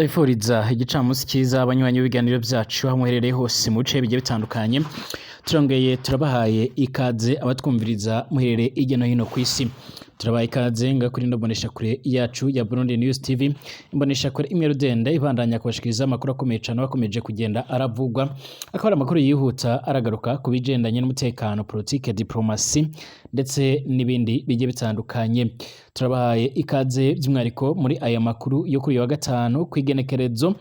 Ndabifuriza igicamunsi cyiza abanywanyi b'ibiganiro byacu aho muherereye hose mu bice bigiye bitandukanye. Turongeye turabahaye ikaze abatwumviriza muherereye hirya no hino ku isi. Turabaha ikaze nga kuri ino mboneshakure yacu ya Burundi News TV, imboneshakure imwe rudende ibandanya kubashikiriza amakuru akomeye cyane akomeje kugenda aravugwa, akaba ari amakuru yihuta aragaruka ku bigendanye n'umutekano, politike, diplomasi ndetse n'ibindi bigiye bitandukanye. Turabahaye ikaze by'umwihariko muri aya makuru yo kuri uyu wa gatanu ku igenekerezo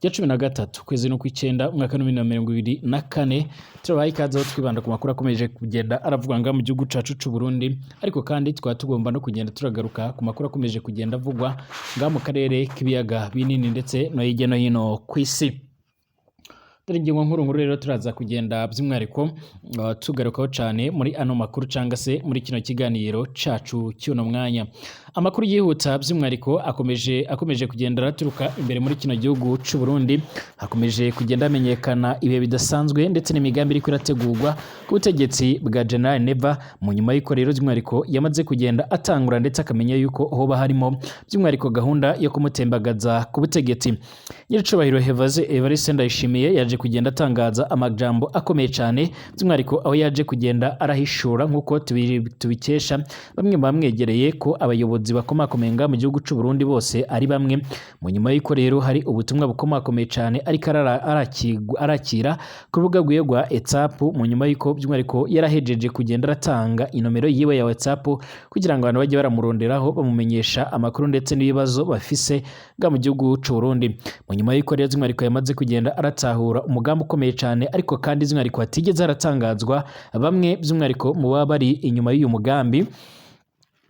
rya 13 kwezi no kw'icyenda umwaka wa 2024. Turabahaye ikaze aho twibanda ku makuru akomeje kugenda aravugwa ngaha mu gihugu cacu c'u Burundi, ariko kandi tukaba tugomba no kugenda turagaruka ku makuru akomeje kugenda avugwa ngaha mu karere k'ibiyaga binini ndetse no hirya no hino ku isi. Dore ingingo nkuru nkuru rero turaza kugenda by'umwihariko tugarukaho cyane muri ano makuru cyangwa se muri kino kiganiro cacu cy'uno mwanya. Amakuru yihuta by'umwihariko akomeje kugenda araturuka imbere muri kino gihugu c'u Burundi. Hakomeje kugenda hamenyekana ibihe bidasanzwe ndetse n'imigambi iriko irategurwa ku butegetsi bwa General Neva, mu nyuma y'uko rero by'umwihariko yamaze kugenda atangura ndetse akamenya yuko hoba harimo by'umwihariko gahunda yo kumutembagaza ku butegetsi. Nyiricubahiro Evariste Ndayishimiye yaje kugenda atangaza amajambo akomeye cyane, by'umwihariko aho yaje kugenda arahishura nk'uko tubikesha bamwe mu bamwegereye ko abayobozi bakomakomeye ngaha mu gihugu c'u Burundi bose ari bamwe. Mu nyuma y'uko rero hari ubutumwa bukomakomeye cyane ariko arakira ku rubuga rwiwe rwa WhatsApp, mu nyuma y'uko by'umwihariko yarahejeje kugenda aratanga inomero yiwe ya WhatsApp kugira ngo abantu bajye baramuronderaho bamumenyesha amakuru ndetse n'ibibazo bafise ngaha mu gihugu c'u Burundi. Mu nyuma y'uko rero by'umwihariko yamaze kugenda aratahura umugambi ukomeye cyane, ariko kandi by'umwihariko hatigeze haratangazwa bamwe by'umwihariko mu baba bari inyuma y'uyu mugambi,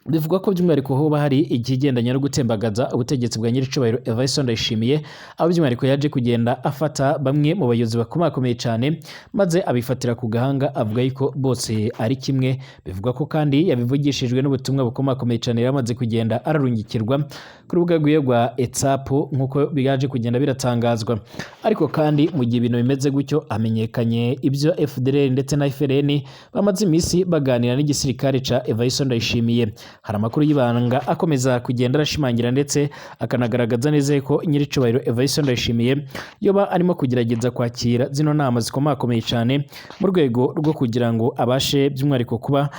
bivugwa ko by'umwihariko hoba hari ikigendanye no gutembagaza ubutegetsi bwa nyiricubahiro Evariste Ndayishimiye, aho by'umwihariko yaje kugenda afata bamwe mu bayobozi bakomakomeye cyane maze abifatira ku gahanga avuga yuko bose ari kimwe. Bivugwa ko kandi yabivugishijwe n'ubutumwa bukomakomeye cyane yamaze kugenda ararungikirwa ku rubuga rwiwe rwa WhatsApp nk'uko byaje kugenda biratangazwa. Ariko kandi mu gihe ibintu bimeze gutyo, hamenyekanye ibyo FDLR ndetse na FLN bamaze iminsi baganira n'igisirikare ca Evariste Ndayishimiye. Hari amakuru y'ibanga akomeza kugenda arashimangira ndetse akanagaragaza neza ko nyiricubahiro Evariste Ndayishimiye yoba arimo kugerageza kwakira zino nama zikomakomeye cyane mu rwego rwo kugira ngo abashe by'umwihariko kuba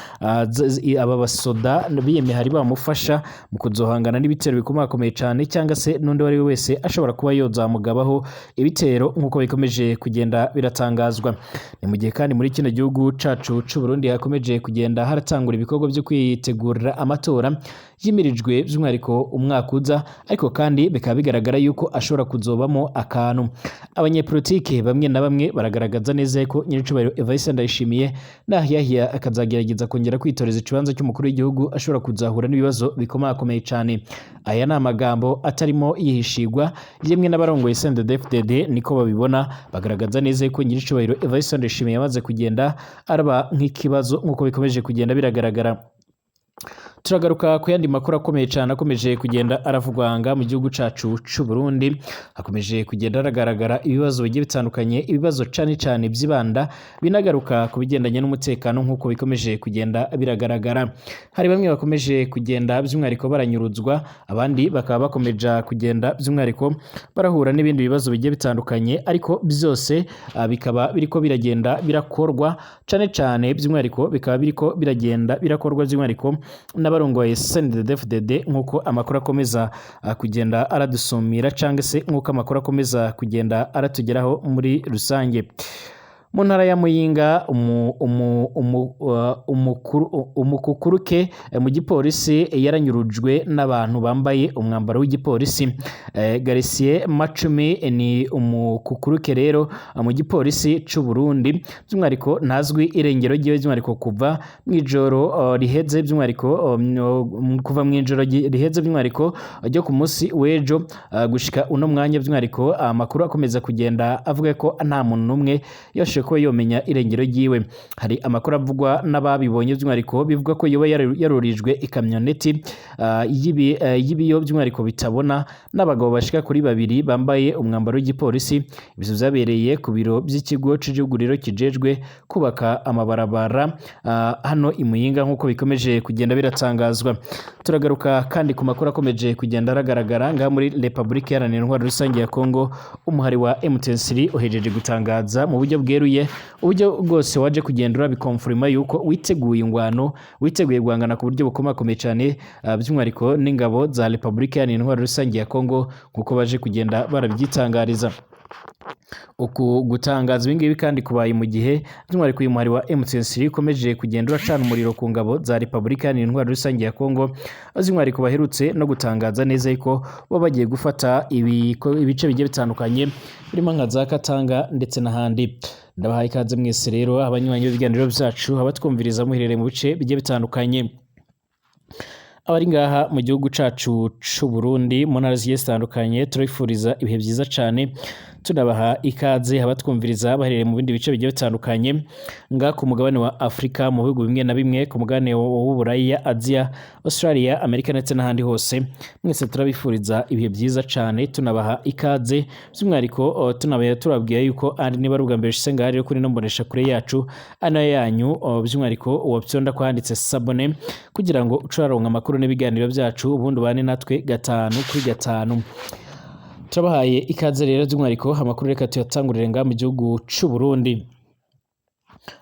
aba basoda biyemehari bamufasha mu kuzohangana n'ibitero bikomakomeye cyane, cyangwa se n'undi uwo ari we wese ashobora kuba yozamugabaho ibitero nk'uko bikomeje kugenda biratangazwa. Ni mu gihe kandi muri kino gihugu cacu c'u Burundi hakomeje kugenda haratangura ibikorwa byo kwitegurira amatora yimirijwe by'umwihariko umwaka uza, ariko kandi bikaba bigaragara yuko ashobora kuzobamo akantu. Abanyepolitike bamwe na bamwe baragaragaza neza ko nyiricubahiro Evariste Ndayishimiye nahiyahiya akazagerageza kongera kwitoreza ikibanza cy'umukuru w'igihugu ashobora kuzahura n'ibibazo bikomakomeye cyane. Aya ni amagambo atarimo yihishirwa, yemwe n'abarongoye CNDD-FDD niko babibona, bagaragaza neza ko nyiricubahiro Evariste Ndayishimiye yamaze kugenda araba nk'ikibazo nk'uko bikomeje kugenda biragaragara. Turagaruka ku yandi makuru akomeye cyane akomeje kugenda aravugwa nga mu gihugu cacu c'u Burundi. Hakomeje kugenda haragaragara ibibazo bigiye bitandukanye, ibibazo cane cane byibanda binagaruka ku bigendanye n'umutekano nk'uko bikomeje kugenda biragaragara. Hari bamwe bakomeje kugenda by'umwihariko baranyuruzwa, abandi bakaba bakomeje kugenda by'umwihariko barahura n'ibindi bibazo bigiye bitandukanye, ariko byose bikaba biriko biragenda birakorwa cane cane by'umwihariko bikaba biriko biragenda birakorwa by'umwihariko n'abarongoye CNDD-FDD nk'uko amakuru akomeza kugenda aradusumira, cyangwa se nk'uko amakuru akomeza kugenda aratugeraho muri rusange. Mu ntara ya Muyinga umukukuruke mu gipolisi yaranyurujwe n'abantu bambaye umwambaro w'igipolisi. Garisiye Macumi ni umukukuruke rero mu gipolisi c'u Burundi, by'umwihariko ntazwi irengero ryiwe by'umwihariko kuva mw'ijoro riheze, by'umwihariko kuva mw'ijoro riheze by'umwihariko ryo ku munsi w'ejo gushika uno mwanya, by'umwihariko amakuru akomeza kugenda avuga ko nta muntu n'umwe yashoboye ntawashoboye kuba yomenya irengero ryiwe. Hari amakuru avugwa n'ababibonye, by'umwihariko bivuga ko yoba yarurijwe ikamyoneti y'ibiyo by'umwihariko bitabona n'abagabo bashika kuri babiri bambaye umwambaro w'igipolisi. Ibyo byabereye ku biro by'ikigo c'igihugu rero kijejwe kubaka amabarabara hano i Muyinga, nk'uko bikomeje kugenda biratangazwa. Turagaruka kandi ku makuru akomeje kugenda aragaragara ngaha muri Republika Iharanira Intwaro Rusange ya Kongo. Umuhari wa M23 uhejeje gutangaza mu buryo bweruye, uburyo bwose waje kugenda urabikonfirma, yuko witeguye ingwano, witeguye guhangana ku buryo bukomakomeye cyane, by'umwihariko n'ingabo za Republika Iharanira Intwaro Rusange ya Kongo, nk'uko baje kugenda barabyitangariza. Uku gutangaza ibingibi kandi kubaye mu gihe by'umwihariko uyu muhari wa M23 ukomeje kugenda uracana umuriro ku ngabo za Republika Iharanira Intwaro Rusange ya Kongo, aho by'umwihariko baherutse no gutangaza neza yuko bo bagiye gufata ibice bigiye bitandukanye birimo nka za Katanga ndetse n'ahandi. Ndabahaye ikaze mwese rero, abanywanyi b'ibiganiro byacu, abatwumviriza muherereye mu bice bigiye bitandukanye, abari ngaha mu gihugu cacu c'u Burundi mu ntara zigiye zitandukanye. Turabifuriza ibihe byiza cane, tunabaha ikaze abatwumviriza baherereye mu bindi bice bigiye bitandukanye ngaha ku mugabane wa Afurika, mu bihugu bimwe na bimwe, ku mugabane w'Uburaya, Aziya, Australia, Amerika ndetse n'ahandi hose. Mwese turabifuriza ibihe byiza cane, tunabaha ikaze by'umwihariko, tunabaye turababwira yuko ari niba ari ubwa mbere ushitse ngaha rero kuri ino mbonesha kure yacu ano yanyu, by'umwihariko wopyonda ko handitse s'abonner kugira ngo uce uraronka amakuru n'ibiganiro byacu, ubundi ubane natwe gatanu kuri gatanu. Turabahaye ikaze rero by'umwihariko. Amakuru reka tuyatangurire ngaha mu gihugu c'u Burundi.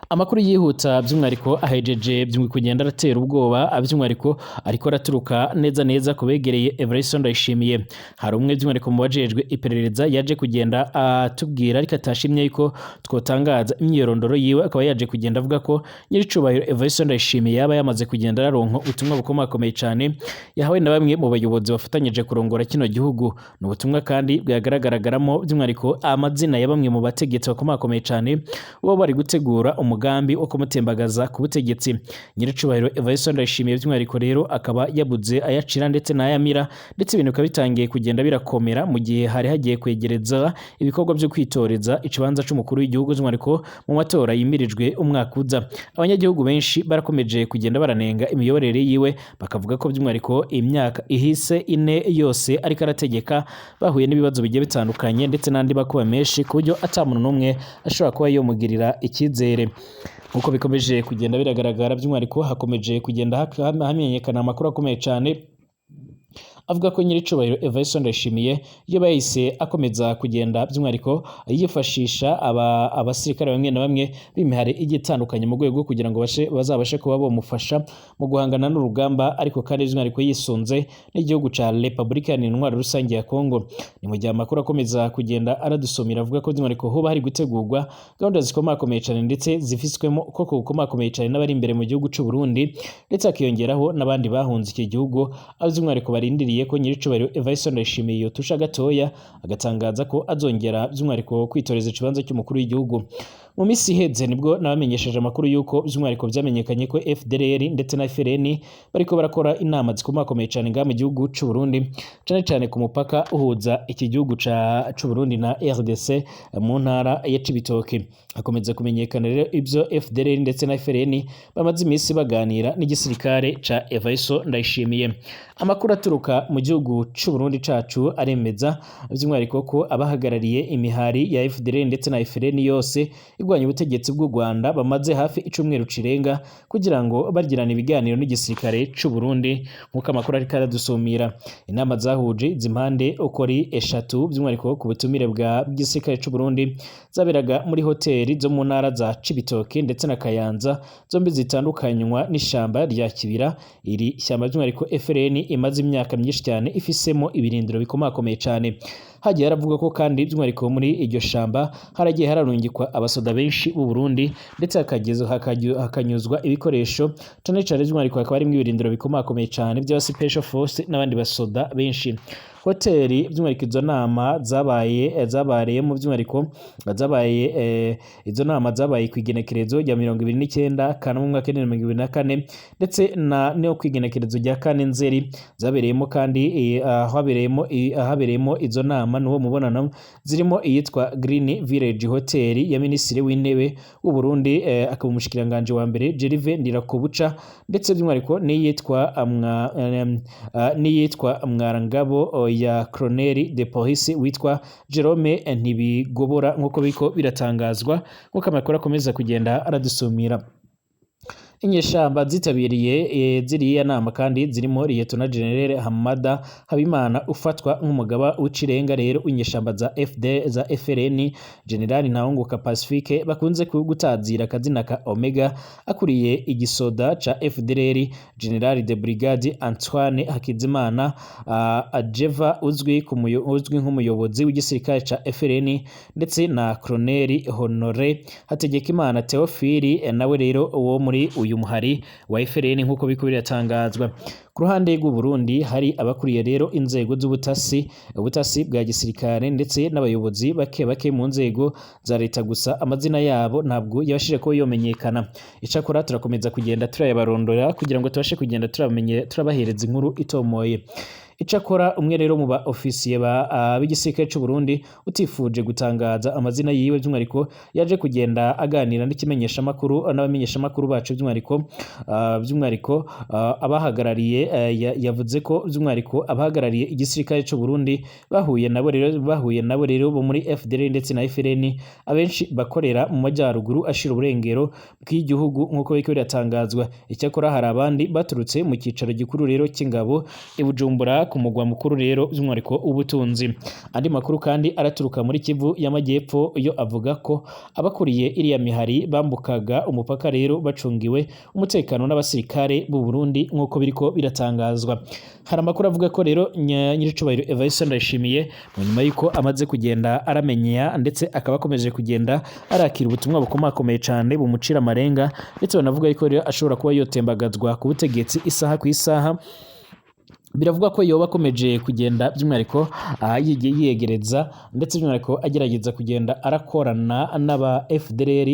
Amakuru yihuta by'umwihariko ahejeje by'umwihariko kugenda aratera ubwoba, by'umwihariko ariko araturuka neza neza ku begereye Evariste Ndayishimiye. Hari umwe by'umwihariko mu bajejwe iperereza yaje kugenda atubwira, ariko atashimye yuko twotangaza imyirondoro yiwe, akaba yaje kugenda avuga ko nyiricubahiro Evariste Ndayishimiye yaba yamaze kugenda araronka ubutumwa bukomakomeye cyane yahawe na bamwe mu bayobozi bafatanyije kurongora kino gihugu. Ni ubutumwa kandi bwagaragaragaramo by'umwihariko amazina ya bamwe mu bategetsi bakomakomeye cyane bo bari gutegura umugambi wo kumutembagaza ku butegetsi. Nyiricubahiro Evariste Ndayishimiye by'umwihariko rero akaba yabuze ayacira ndetse n'ayamira, ndetse ibintu bikaba bitangiye kugenda birakomera mu gihe hari hagiye kwegereza ibikorwa byo kwitoreza ikibanza c'umukuru w'igihugu, by'umwihariko mu matora yimirijwe umwaka uza. Abanyagihugu benshi barakomeje kugenda baranenga imiyoborere yiwe, bakavuga ko by'umwihariko imyaka ihise 4 yose ariko arategeka bahuye n'ibibazo bigiye bitandukanye ndetse n'andi makuba menshi, ku buryo ata muntu n'umwe ashobora kuba yomugirira icyizere. Nkuko bikomeje kugenda biragaragara, by'umwihariko hakomeje kugenda hamenyekana amakuru akomeye cyane avuga ko nyiricubahiro Evariste Ndayishimiye iyo bahise akomeza kugenda by'umwihariko yifashisha abasirikare bamwe na bamwe b'imihari igiye itandukanye mu rwego kugira ngo bazabashe kuba bomufasha mu guhangana n'urugamba, ariko kandi by'umwihariko yisunze n'igihugu ca Republika Iharanira Intwaro Rusange ya Kongo. Ni mu gihe amakuru akomeza kugenda aradusomera avuga ko by'umwihariko hoba hari gutegurwa gahunda zikomakomeye cyane ndetse zifiswemo koko bukomakomeye cyane n'abari imbere mu gihugu c'u Burundi, ndetse hakiyongeraho n'abandi bahunze iki gihugu, aho by'umwihariko barindiriye ko nyiricubahiro Evariste Ndayishimiye yotusha gatoya agatangaza ko azongera by'umwihariko kwitoreza ikibanza cy'umukuru w'igihugu. Mu minsi iheze nibwo nabamenyesheje amakuru y'uko by'umwihariko byamenyekanye ko FDLR ndetse na FLN bariko barakora inama zikomakomeye cyane ngaha mu gihugu c'u Burundi, cane cane ku mupaka uhuza iki gihugu c'u Burundi na RDC mu ntara ya Cibitoke. Hakomeza kumenyekana rero ibyo FDLR ndetse na FLN bamaze iminsi baganira n'igisirikare ca Evariste Ndayishimiye. Amakuru aturuka mu gihugu c'u Burundi cacu aremeza by'umwihariko ko abahagarariye imihari ya FDLR ndetse na FLN yose igwanya ubutegetsi bw'u Rwanda bamaze hafi icumweru cirenga kugira ngo bagirane ibiganiro n'igisirikare c'u Burundi, nk'uko amakuru ariko aradusumira. Inama zahuje izi mpande uko ari eshatu, by'umwihariko ku butumire bwa bw'igisirikare c'u Burundi, zaberaga muri hoteli zo mu ntara za Cibitoke ndetse na Kayanza, zombi zitandukanywa n'ishamba rya Kibira. Iri shyamba by'umwihariko FLN imaze imyaka myinshi cyane ifisemo ibirindiro bikomakomeye cyane. Hagiye haravugwa ko kandi by'umwihariko muri iryo shamba haragiye hararungikwa abasoda benshi b'u Burundi, ndetse hakanyuzwa ibikoresho, cane cane by'umwihariko hakaba harimo ibirindiro bikomakomeye cyane by'aba special force n'abandi basoda benshi. Hoteli by'umwihariko izo nama zabaye zabareyemo, by'umwihariko zabaye izo nama zabaye ku igenekerezo rya 29 Kanama mu mwaka wa 2024, ndetse na no ku igenekerezo rya 4 Nzeri zabereyemo kandi ahabereyemo izo nama n'uwo mubonano zirimo iyitwa Green Village Hotel ya Minisitiri w'Intebe w'u Burundi, akaba umushikiranganje wa mbere Gervais Ndirakobuca, ndetse by'umwihariko n'iyitwa Mwarangabo ya Colonel de Police witwa Jerome Ntibigobora, nk'uko biriko biratangazwa, nk'uko amakuru akomeza kugenda aradusumira. Inyeshamba zitabiriye ziriya nama kandi zirimo Lieutenant General Hamada Habimana ufatwa nk'umugaba w'ikirenga rero w'inyeshamba za FD za FRN, General Ntahunguka Pacifique bakunze gutazira akazina ka Omega akuriye igisoda ca FDLR, General de Brigade Antoine Hakizimana Ajeva uzwi nk'umuyobozi w'igisirikare ca FRN, ndetse na Colonel Honore Hategekimana Theophile nawe rero wo muri uyu muhari wa FRN, nk'uko biriko biratangazwa. Ku ruhande rw'u Burundi hari abakuriye rero inzego z'ubutasi, ubutasi bwa gisirikare, ndetse n'abayobozi bake bake mu nzego za leta, gusa amazina yabo ntabwo yabashije ko yomenyekana. Icakora turakomeza kugenda turayabarondora kugira ngo tubashe kugenda turabahereza inkuru itomoye. Icakora umwe rero mu ba ofisiye b'igisirikare c'u Burundi utifuje gutangaza amazina yiwe, by'umwihariko yaje kugenda aganira n'ikimenyeshamakuru n'abamenyeshamakuru bacu, by'umwihariko abahagarariye, yavuze ko by'umwihariko abahagarariye igisirikare c'u Burundi bahuye nabo rero bo muri FDL ndetse na FRN, abenshi bakorera mu majyaruguru ashira uburengero bw'igihugu, nk'uko biriko biratangazwa. Icyakora hari abandi baturutse mu cicaro gikuru rero cy'ingabo i Bujumbura, ku mugwa mukuru rero by'umwihariko w'ubutunzi. Andi makuru kandi araturuka muri Kivu y'Amajyepfo yo avuga ko abakuriye iriya mihari bambukaga umupaka rero bacungiwe umutekano n'abasirikare b'u Burundi, nk'uko biriko biratangazwa. Hari amakuru avuga ko rero nyiricubahiro Evariste Ndayishimiye, mu nyuma y'uko amaze kugenda aramenya ndetse akaba akomeje kugenda arakira ubutumwa bukomakomeye cane bumucira amarenga, ndetse banavuga yuko rero ashobora kuba yotembagazwa ku butegetsi isaha ku isaha. Biravugwa ko yoba akomeje kugenda by'umwihariko yigiye yiyegereza, ndetse by'umwihariko agerageza kugenda arakorana n'aba FDLR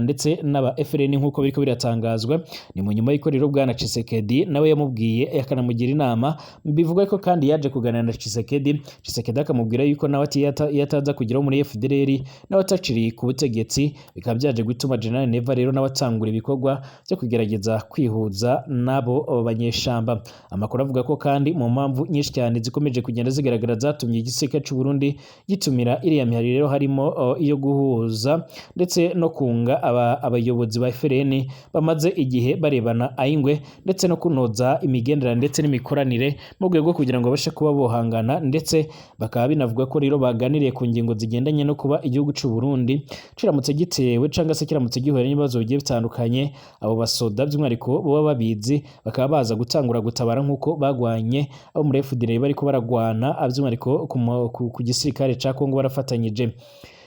ndetse n'aba FRN, nk'uko biriko biratangazwa. Ni mu nyuma y'uko rero bwana Tshisekedi nawe yamubwiye akanamugira inama. Bivugwa ko kandi yaje kuganira na Tshisekedi, Tshisekedi akamubwira yuko nawe ati yataza kugeraho muri FDLR nawe ataciriye ku butegetsi. Bikaba byaje gutuma General Neva rero nawe atangura ibikorwa byo kugerageza kwihuza n'abo banyeshamba. Amakuru avuga ko kandi mu mpamvu nyinshi cyane zikomeje kugenda zigaragara zatumye igisirikare c'u Burundi gitumira iriya mihari rero harimo iyo guhuza ndetse no kunga abayobozi ba FRN bamaze igihe barebana ayingwe, ndetse no kunoza imigenderanire ndetse n'imikoranire mu rwego rwo kugira ngo babashe kuba bohangana. Ndetse bakaba binavuga ko rero baganiriye ku ngingo zigendanye no kuba igihugu c'u Burundi kiramutse gitewe cyangwa se kiramutse gihuye n'ibibazo bigiye bitandukanye, abo basoda by'umwihariko baba babizi bakaba baza gutangura gutabara, nk'uko bagwanye abo muri FDL bariko baragwana by'umwihariko ku gisirikare ca Kongo barafatanyije.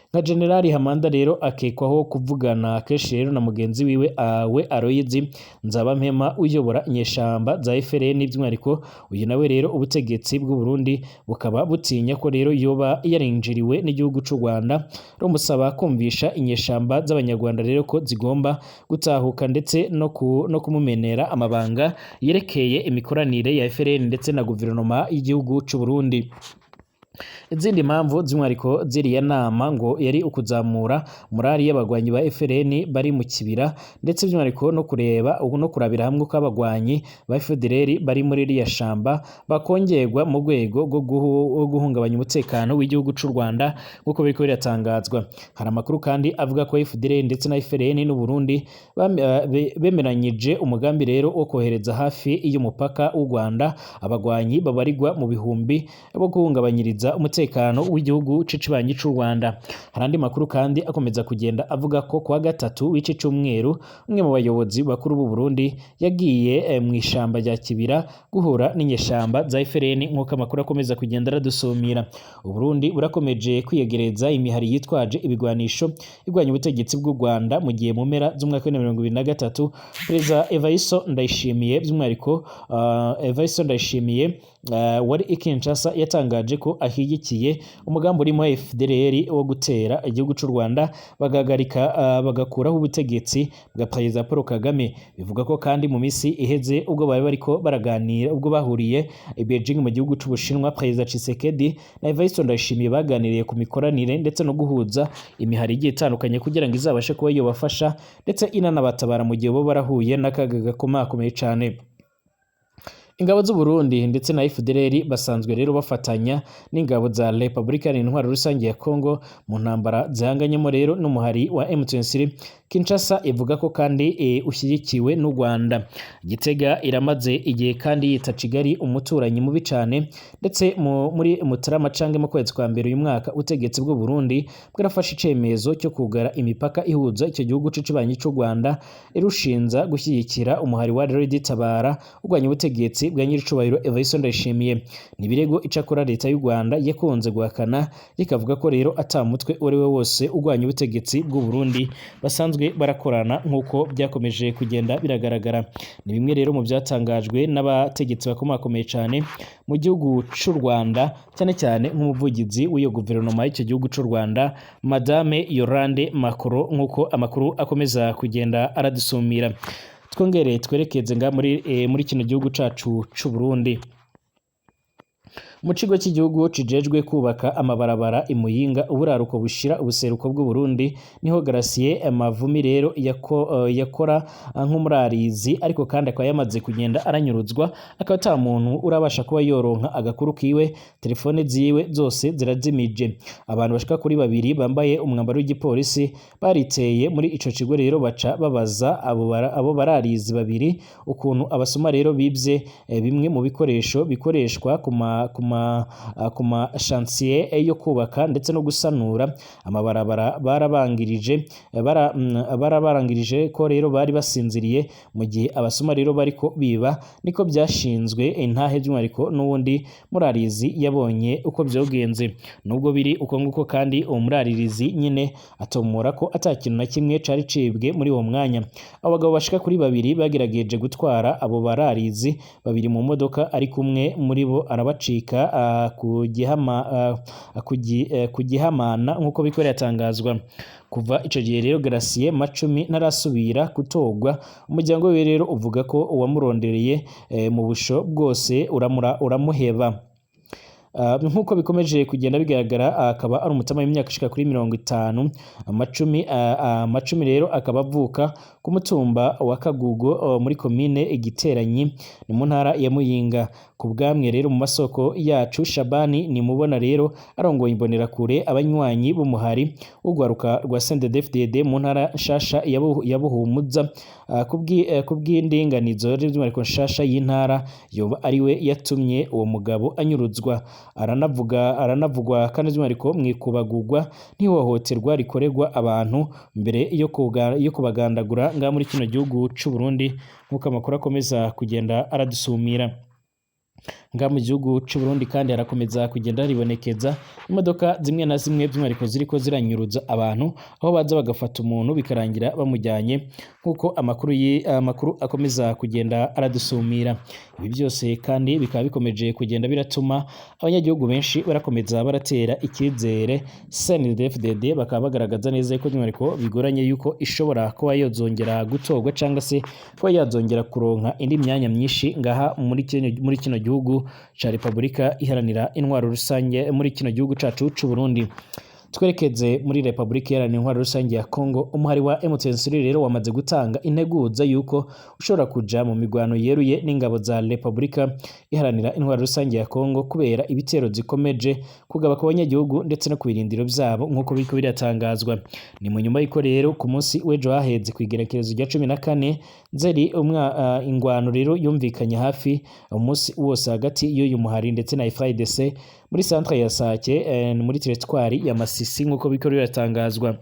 Nka Generali Hamanda rero akekwaho kuvugana kenshi rero na mugenzi wiwe we Aloyizi Nzabampema uyobora inyeshamba za FRN. By'umwihariko uyu nawe rero ubutegetsi bw'u Burundi bukaba butinya ko rero yoba yarinjiriwe n'igihugu c'u Rwanda, rumusaba kumvisha inyeshamba z'abanyarwanda rero ko zigomba gutahuka, ndetse no kumumenera amabanga yerekeye imikoranire ya FRN ndetse na guverinoma y'igihugu c'u Burundi. Izindi mpamvu z'umwihariko ziriya nama ngo yari ukuzamura morali y'abagwanyi ba FRN bari mu kibira, ndetse by'umwihariko no kureba no kurabira hamwe uko abagwanyi ba FDLR bari muri iriya shamba bakongerwa mu rwego rwo guhungabanya umutekano w'igihugu c'u Rwanda, nk'uko biriko biratangazwa. Hari amakuru kandi avuga ko FDLR ndetse na FRN n'u Burundi bemeranyije umugambi rero wo kohereza hafi y'umupaka w'u Rwanda abagwanyi babarirwa mu bihumbi bo guhungabanyiriza umutekano w'igihugu c'ikibanyi c'u Rwanda. Hari andi makuru kandi akomeza kugenda avuga ko kuwa gatatu w'iki cyumweru umwe mu bayobozi bakuru b'u Burundi yagiye mu ishamba rya Kibira guhura n'inyeshamba za FRN, nk'uko amakuru akomeza kugenda aradusumira. U Burundi burakomeje kwiyegereza imihari yitwaje ibigwanisho igwanya ubutegetsi bw'u Rwanda, mu gihe mu mpera z'umwaka wa 2023 Perezida Evariste Ndayishimiye, by'umwihariko Evariste Ndayishimiye wari i Kinshasa yatangaje ko ashyigikiye umugambi urimo FDLR wo gutera igihugu c'u Rwanda, bagahagarika, bagakuraho ubutegetsi bwa Perezida Paul Kagame. Bivuga ko kandi mu misi iheze, ubwo bari bariko baraganira, ubwo bahuriye i Beijing mu gihugu c'Ubushinwa, Perezida Tshisekedi na Evariste Ndayishimiye baganiriye ku mikoranire ndetse no guhuza imihari igiye itandukanye kugira ngo izabashe kuba yobafasha ndetse inanabatabara mu gihe bo barahuye n'akaga gakomakomeye cane. Ingabo z'u Burundi ndetse na FDLR basanzwe rero bafatanya n'ingabo za Republika Iharanira Intwaro Rusange ya Congo mu ntambara zihanganyemo rero n'umuhari wa M23. Kinshasa ivuga ko kandi ushyigikiwe n'u Rwanda. Gitega iramaze igihe kandi yita Kigali umuturanyi mubi cane, ndetse muri Mutarama canke mu kwezi kwa mbere uyu mwaka, ubutegetsi bw'u Burundi bwarafashe icemezo cyo kugara imipaka ihuza icyo gihugu c'ikibanyi c'u Rwanda, irushinza gushyigikira umuhari wa Red Tabara urwanya ubutegetsi bwa nyiricubahiro Evariste Ndayishimiye. Ni ibirego icakora leta y'u Rwanda yakunze guhakana, ikavuga ko rero ata mutwe uwo ari we wose urwanya ubutegetsi bw'u Burundi basanzwe barakorana, nk'uko byakomeje kugenda biragaragara. Ni bimwe rero mu byatangajwe n'abategetsi bakomakomeye cyane mu gihugu c'u Rwanda, cyane cyane nk'umuvugizi w'iyo guverinoma y'icyo gihugu c'u Rwanda, Madame Yolande Makolo, nk'uko amakuru akomeza kugenda aradusumira. Twongere twerekeze nga muri kino gihugu cacu c'u Burundi. Mu kigo cy'igihugu kijejwe kubaka amabarabara i Muyinga, uburaruko bushira ubuseruko bw'u Burundi, niho Gracier Mavumi rero yakora nk'umurarizi, ariko kandi akaba yamaze kugenda aranyuruzwa, akaba ata muntu urabasha kuba yoronka agakuru kiwe. Telefone ziwe zose zirazimije. Abantu bashika kuri babiri bambaye umwambaro w'igipolisi bariteye muri ico kigo rero, baca babaza abo bararizi babiri ukuntu abasuma rero bibye bimwe mu bikoresho bikoreshwa ku ma chantier yo kubaka ndetse no gusanura amabarabara. Barabarangirije ko rero bari basinziriye mu gihe abasuma rero bariko biba. Niko byashinzwe intahe by'umwihariko n'uwundi murarizi yabonye uko byogenze. Nubwo biri uko nguko kandi, uwo muraririzi nyine atomora ko ata kintu na kimwe cari cibwe muri uwo mwanya. Abo bagabo bashika kuri babiri bagerageje gutwara abo bararizi babiri mu modoka, ariko umwe muri bo arabacika ku gihamana, nk'uko biriko biratangazwa. Kuva ico gihe rero Gracier Macumi ntarasubira gutorwa. Umuryango wiwe rero uvuga ko uwamurondereye mu busho bwose uramuheba. Nk'uko bikomeje kugenda bigaragara, akaba ari umutama w'imyaka ishika kuri 50. Amacumi rero akaba avuka ku mutumba wa Kagugo, muri komine Igiteranyi, ni mu ntara ya Muyinga. Ku bwamwe rero mu masoko yacu, Shabani Nimubona rero arongoye Imbonerakure, abanywanyi b'umuhari w'urwaruka rwa CNDD-FDD mu ntara nshasha ya Buhumuza, kubw'indinganizo by'umwihariko nshasha y'intara, yoba ariwe yatumye uwo mugabo anyuruzwa. Aranavugwa kandi by'umwihariko mu ikubagurwa n'ihohoterwa rikorerwa abantu mbere yo kubagandagura ngaha muri kino gihugu c'u Burundi, nk'uko amakuru akomeza kugenda aradusumira. Ngaha mu gihugu c'u Burundi kandi harakomeza kugenda haribonekeza imodoka zimwe na zimwe by'umwihariko ziriko ziranyuruza abantu, aho baza bagafata umuntu bikarangira bamujyanye, nk'uko amakuru akomeza kugenda aradusumira. Ibi byose kandi bikaba bikomeje kugenda biratuma abanyagihugu benshi barakomeza baratera icyizere CNDD-FDD, bakaba bagaragaza neza ko by'umwihariko bigoranye yuko ishobora kuba yozongera gutorwa cyangwa se kuba yazongera kuronka indi myanya myinshi ngaha muri kino gihugu ca Repubulika Iharanira Intwaro Rusange, muri kino gihugu cacu c'u Burundi. Twerekeze muri Repubulika Iharanira Intwaro Rusange ya Congo. Umuhari wa M23 rero wamaze gutanga integuza yuko ushobora kuja mu migwano yeruye n'ingabo za Repubulika Iharanira Intwaro Rusange ya Congo kubera ibitero zikomeje kugaba ku banyagihugu ndetse no ku birindiro vyabo, nk'uko biriko biratangazwa. Ni mu nyuma y'uko rero ku munsi w'ejo haheze, kw'igerekerezo rya 14 Nzeri ingwano rero yumvikanye hafi umunsi wose hagati y'uyu muhari ndetse na FARDC muri centre ya Sake, muri territoire ya Masisi, nk'uko biriko biratangazwa.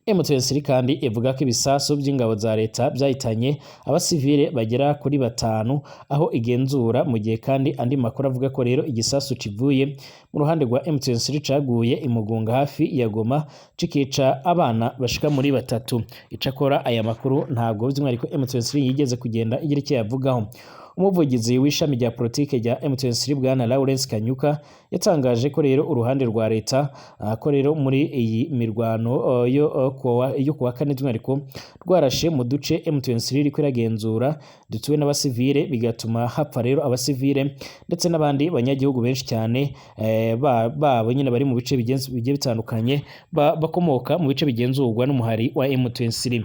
M23 kandi ivuga ko ibisasu by'ingabo za leta byahitanye abasivile bagera kuri batanu aho igenzura, mu gihe kandi andi makuru avuga ko rero igisasu kivuye mu ruhande rwa M23 caguye imugunga hafi ya Goma, cikica abana bashika muri batatu. Icakora aya makuru ntabwo by'umwihariko M23 yigeze kugenda igira icyo yavugaho. Umuvugizi w'ishami rya politike rya M23, bwana Lawrence Kanyuka, yatangaje ko rero uruhande rwa leta ko rero muri iyi mirwano yo kuwa kane, by'umwihariko rwarashe mu duce M23 iriko iragenzura dutuwe n'abasivile, bigatuma hapfa rero abasivile ndetse n'abandi banyagihugu benshi cyane babo nyine bari mu bice bigiye bitandukanye, bakomoka mu bice bigenzurwa n'umuhari wa M23.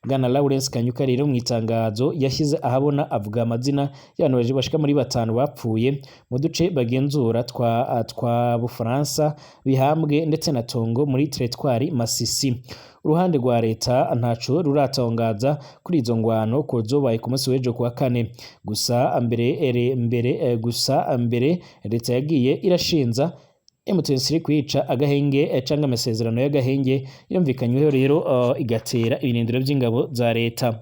Bwana Lawrence Kanyuka rero mu itangazo yashyize ahabona avuga amazina y'abantu bashika muri batanu bapfuye mu duce bagenzura twa Bufaransa, Bihambwe ndetse na Tongo muri teritwari Masisi. Uruhande rwa leta ntaco ruratangaza kuri izo ngwano ko zobaye ku munsi w'ejo kuwa kane. Gusa mbere leta yagiye irashinza M23 kwica agahenge canke amasezerano y'agahenge yumvikanyweho rero, igatera ibirindiro by'ingabo za leta.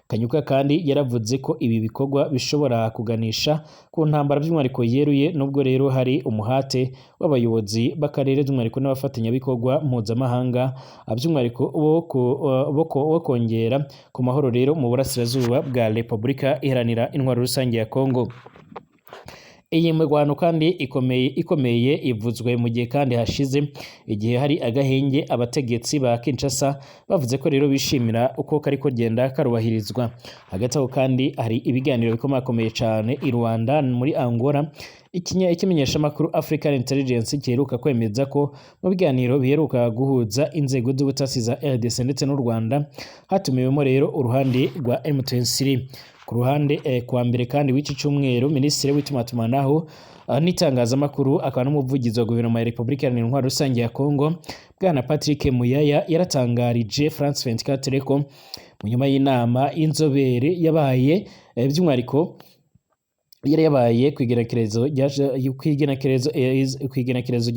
Kanyuka kandi yaravuze ko ibi bikorwa bishobora kuganisha ku ntambara by'umwihariko yeruye, nubwo rero hari umuhate w'abayobozi b'akarere, by'umwihariko n'abafatanyabikorwa mpuzamahanga, by'umwihariko bo kongera ku mahoro rero mu burasirazuba bwa Repubulika Iharanira Intwaro Rusange ya Kongo. Iyi mirwano kandi ikomeye ivuzwe mu gihe kandi hashize igihe hari agahenge abategetsi ba Kinshasa bavuze ko rero bishimira uko kari kugenda karubahirizwa. Hagati aho kandi hari ibiganiro bikomakomeye cyane i Rwanda muri Angola. Ikimenyeshamakuru African Intelligence giheruka kwemeza ko mu biganiro biheruka guhuza inzego z'ubutasi za RDC ndetse n'u Rwanda hatumiwemo rero uruhande rwa M23. Ku ruhande kuwa mbere kandi w'iki cyumweru, minisitiri w'itumatumanako n'itangazamakuru akaba n'umuvugizi wa guverinoma ya Repubulika Iharanira Intwaro Rusange ya Kongo, bwana Patrick Muyaya, yaratangarije France 24 ko mu nyuma y'inama y'inzobere yabaye, by'umwihariko yari yabaye kw'igenekerezo rya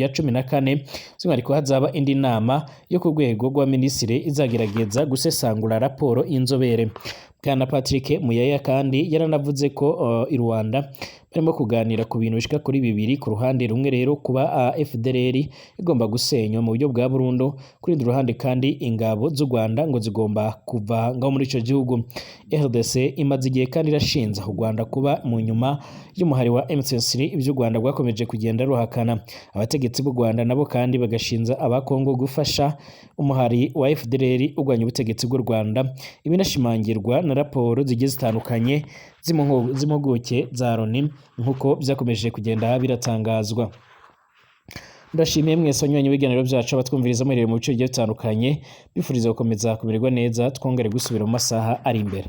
14, by'umwihariko hazaba indi nama yo ku rwego rwa minisitiri izagerageza gusesangura raporo y'inzobere. Bwana Patrick Muyaya kandi yaranavuze ko i Rwanda barimo kuganira ku bintu bishika kuri bibiri: ku ruhande rumwe rero kuba FDLR igomba gusenywa mu buryo bwa burundu, ku rundi ruhande kandi ingabo z'u Rwanda ngo zigomba kuva ngaho muri ico gihugu. RDC imaze igihe kandi irashinza u Rwanda kuba mu nyuma y'umuhari wa M23, ibyo u Rwanda rwakomeje kugenda ruhakana. Abategetsi b'u Rwanda nabo kandi bagashinza abakongo gufasha umuhari wa FDLR urwanya ubutegetsi bw'u Rwanda, ibinashimangirwa na raporo zigiye zitandukanye z'impuguke za Loni nk'uko byakomeje kugenda biratangazwa. Ndashimiye mwese abanywanyi b'ibiganiro byacu, abatwumviriza muherereye mu bice bigiye bitandukanye, bifuriza gukomeza kumererwa neza. Twongere gusubira mu masaha ari imbere.